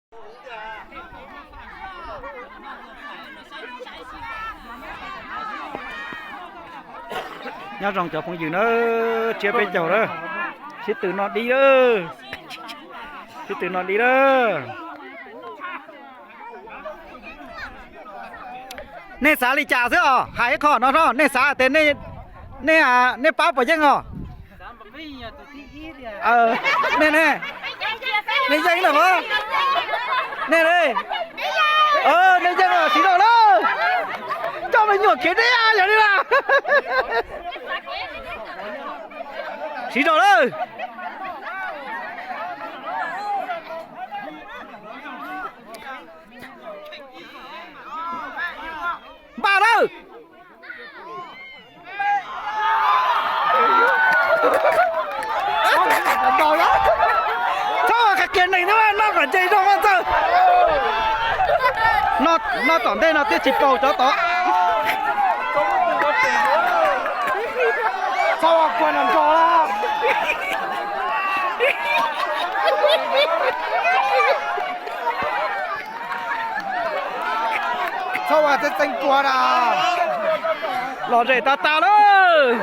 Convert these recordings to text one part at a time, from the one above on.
Nyob zoo cov phooj ywg na, tsiab peb caug na, sib tw noj dib lawm, sib tw noj dib lawm. Nej xav li cas xwb os, hais ib qho no, nej xav tias nej, nej pab puas yeej os? Nej, nej yeej na, nej, nej yeej los siv zog lawm, coj me nyuam khiav deb yog li na. Siv zog lawm. Npaj lawm. Txhob qhia kiag neeg thiab, noj kom nce zog Vaj Ntxawg. Noj tom ntej no thiaj tsis paus cov tod. Txhob ua kuag nrog nrog lawm. Txhob ua txeeb txeeb kuag na. Lom zem tas tas lawm.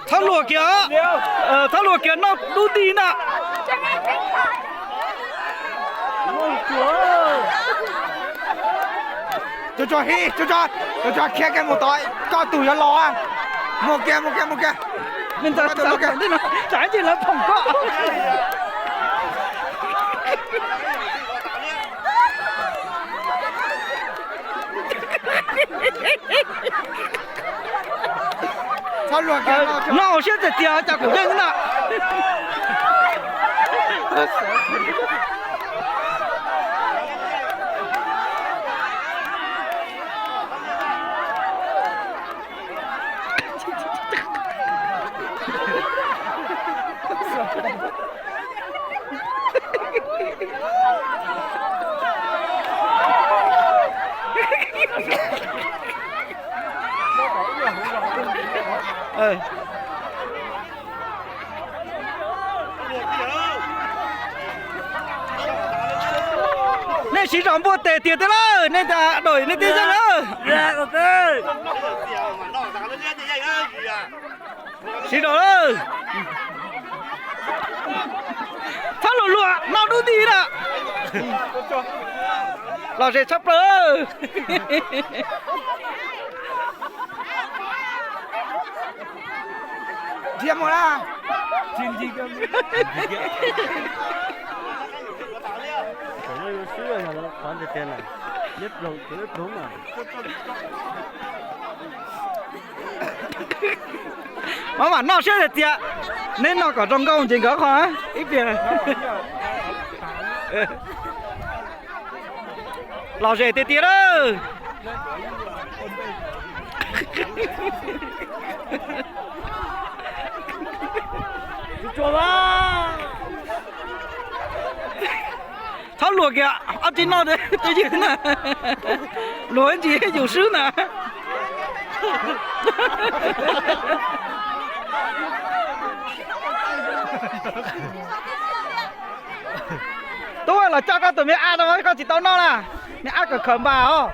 Txhob luag kiag, txhob luag kiag, noj dub nti na. Tso tso, tso tso, khiav kiag mus tod, koj tus yuav los. Mus kiag, mus kiag, mus kiag. Tsam ntsis lawv phoom koj. Noj siab tiag tiag, cas kuv yeej na. Nej siv zog npuaj tes tiag tiag lawm, nej tas dawm nej tib zog lawm. Siv zog lawm. Txhob luag luag, noj dub nti na. Lom zem tshaj plaws. Nrhiav mus na. Maj mam noj siab tiag tiag, neb noj kom zoo nkauj nce nkawd qhov ib pliag. Lom zem tiag tiag lawm. Txhob luag kiag, ob tsi noj twb ywg na. Luag ib ntsis yus swb na. Tub, los coj koj tus me ab no, koj tsis tau noj na. Me ab kawm khaws npas os.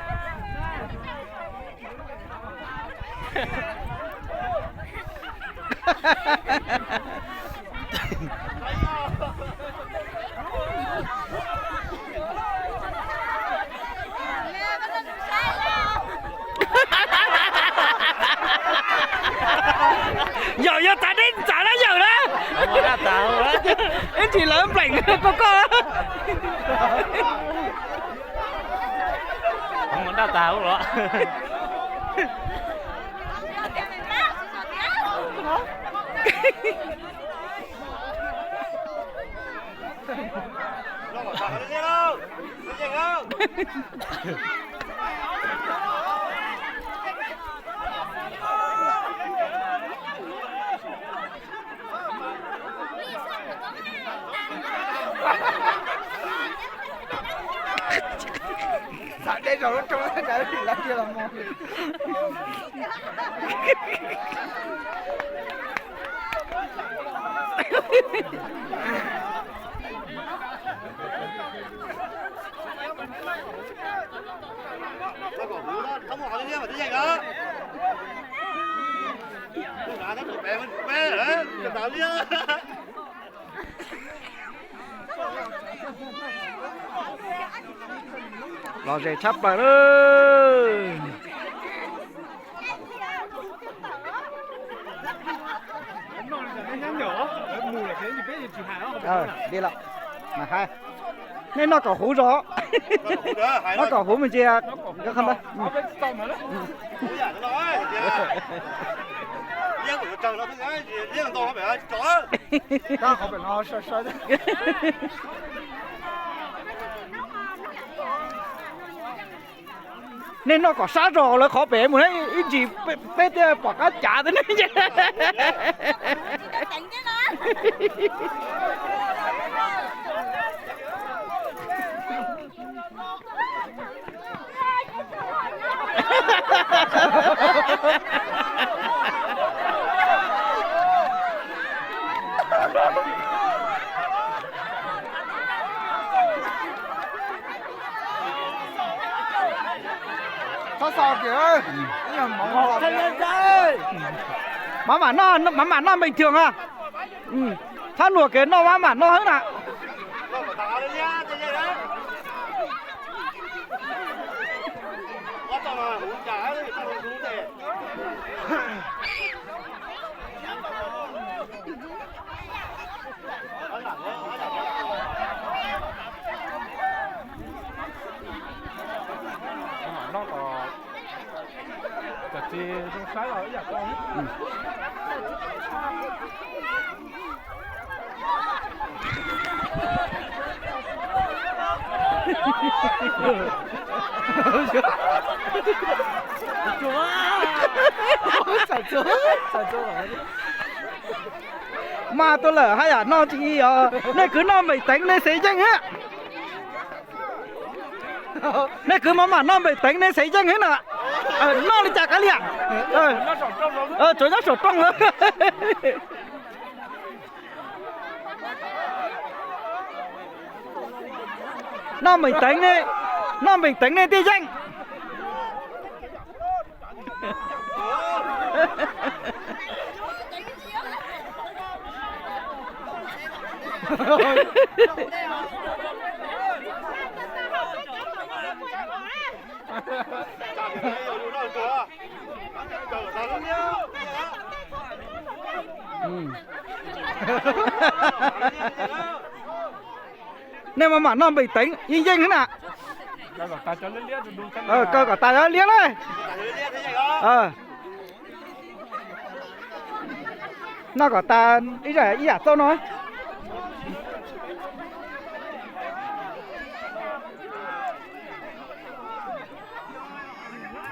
Yawm yog tas deb ntxav na yawm na. Ib ntsis lawv npleem koj koj. Lom zem tshaj plaws lawm. Nej noj kom huv zog, noj kom huv me ntsis. Nej noj kom sab zog lawv qhov pem mus ib ntsis, peb thiaj pom qab cav thiab ne. Maj mam noj, maj mam noj bình thường a. Thab nuam kev noj maj mam noj heev na. Mas tuaj lawm haj yam noj tsis os, nej kwv noj npeem teev nej xev yeej. Nej kwv maj mam noj npeem teev nej xev yeej heev na. Noj li cas kav liam, tsuav nyob saum rooj. Noj npeem teev ne, noj npeem teev nej thiaj yeej. Nej maj mam noj npeem teev yeej yeej xwb na. Kaw kom tas cov liab liab na. Noj kom tas ib yam txauj no.